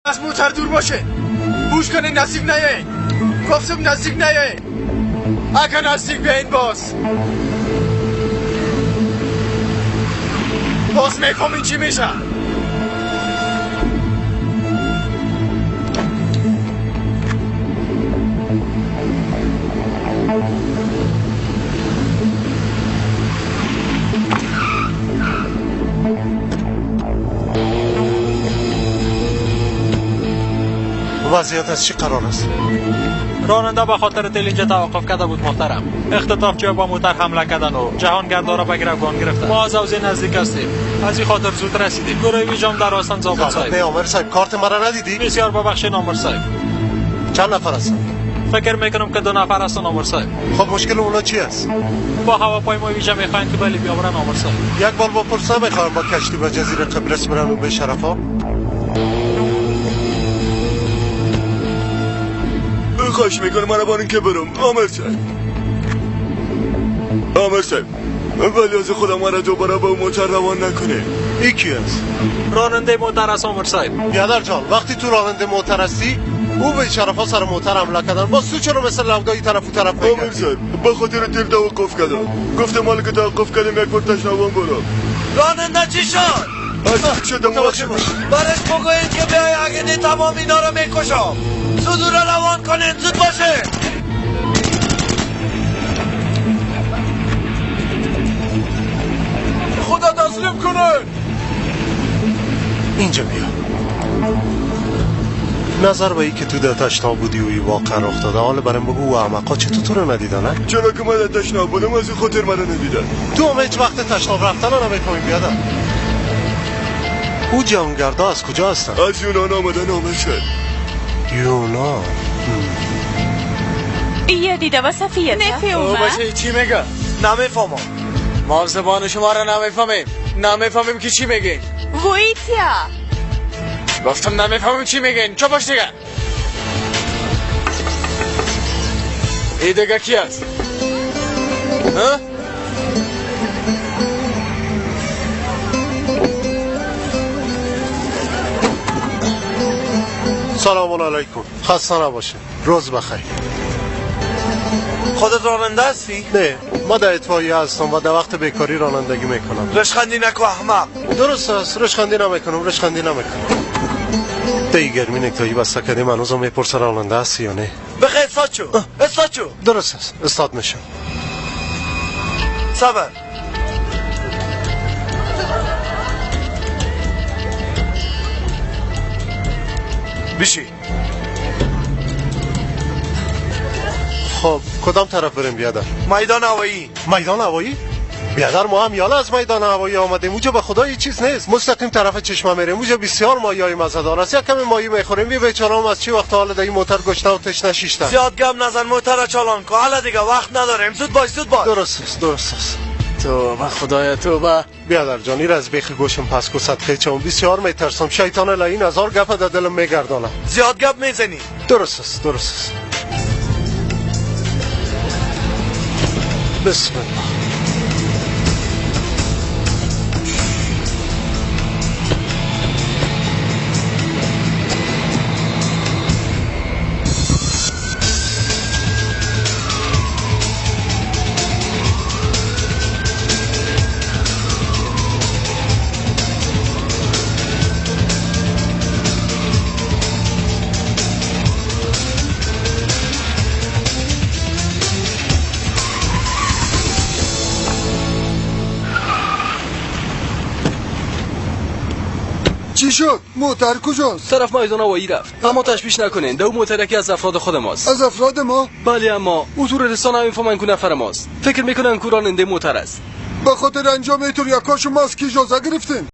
از موتر دور باشه. بوش کنین نزدیک نیاین. گفتم نزدیک نیاین. اگه نزدیک بیاین باز میفهمین این چی میشه. وضعیت از چی قرار است؟ راننده به خاطر تیل اینجا توقف کرده بود محترم. اختطافچی با موتر حمله کردن و جهانگردا را به گروگان گرفتن. ما از حوزه نزدیک هستیم، از این خاطر زود رسیدیم. گروه ویژه در هستند ضابط صاحب. نه آمر صاحب، کارت مرا ندیدی؟ بسیار ببخشید آمر صاحب. چند نفر هستند؟ فکر میکنم که 2 نفر هستند آمر صاحب. خب مشکل اونا چی است؟ با هواپیمای ویژه میخواهند که به لیبیا برن آمر صاحب. یک بار با پرسه میخواهم با کشتی به جزیره قبرس برن و به شرفا. خواهش میکنم مرا بارین که برم آمر صاحب. آمر صاحب، ولی از خدا مرا دوباره به موتر روان نکنه. این کی است؟ راننده موتر است آمر صاحب. بیادر جان، وقتی تو راننده موتر هستی او به شرفا سر موتر حمله کردن، باز تو چرا مثل لوگایی طرف و طرف میگردی؟ آمر صاحب، به خاطر تیر توقف کردم. گفتم مال که توقف کردیم یک بار تشنابان برم. راننده چی شد؟ برش بگویید که بیای، اگه نه تمام اینا رو میکشم. زود او را روان کنین، زود باشه. خدا تسلیم کنه. اینجا بیا. نظر به ای که تو در تشناب بودی و ای واقعا رخ داده، حالا برام بگو او احمقا چطور تو رو ندیدن؟ چرا که من در تشناب بودم، از این خاطر منو ندیدن. تو هم هیچ وقت تشناب رفتن رو نمیفهمی بیادر. او جهانگردا از کجا هستن؟ از یونان آمدن آمر شد. یونان؟ یه دیده و صفیه او بچه چی میگه؟ نمیفهمم. ما زبان شما را نمیفهمیم. نمیفهمیم که چی میگین. ویتیا گفتم نمیفهمیم چی میگین. چه باش دیگه؟ ای دیگه کی است؟ ها؟ سلام علیکم، خسته نباشید، روز بخیر. خودت راننده هستی؟ نه، ما در اطفائیه هستم و در وقت بیکاری رانندگی میکنم. رشخندی نکو احمق. درست است، رشخندی نمیکنم، رشخندی نمیکنم. دی گرمی نکتایی بسته کردیم، هنوزم میپرسه راننده هستی یا نه؟ بخیر استاد شو، استاد شو. درست است، استاد میشم. صبر. بشی. خب کدام طرف بریم بیادر؟ میدان هوایی. میدان هوایی؟ بیادر ما هم یالا از میدان هوایی آمدیم. اونجا به خدا هیچ چیز نیست. مستقیم طرف چشمه میریم. اونجا بسیار ماهیای مزه‌دار است. یک کمی ماهی میخوریم. بی بیچاره‌ام از چی وقت حالا در این موتر گشنه و تشنه شیشتن. زیاد گم نزن، موتر چالان کن. حالا دیگه وقت نداریم. زود باش، زود باش. درست است، درست است. توبه خدایا توبه. بیادر جان، این از بیخ گوشم پس کو صدقه چون بسیار میترسم. شیطان لعین هزار گپ در دلم میگردانه. زیاد گپ میزنی. درست است، درست است. بسم الله. چی شد؟ موتر کجاست؟ طرف میدان هوایی رفت. اما تشویش نکنین، دو موتر یکی از افراد خود ماست. از افراد ما؟ بله، اما او تو رسانه نمیفهمن کو نفر ماست. فکر میکنن کو راننده موتر است. به خاطر انجام اینطور یک کار شما از کی اجازه گرفتین؟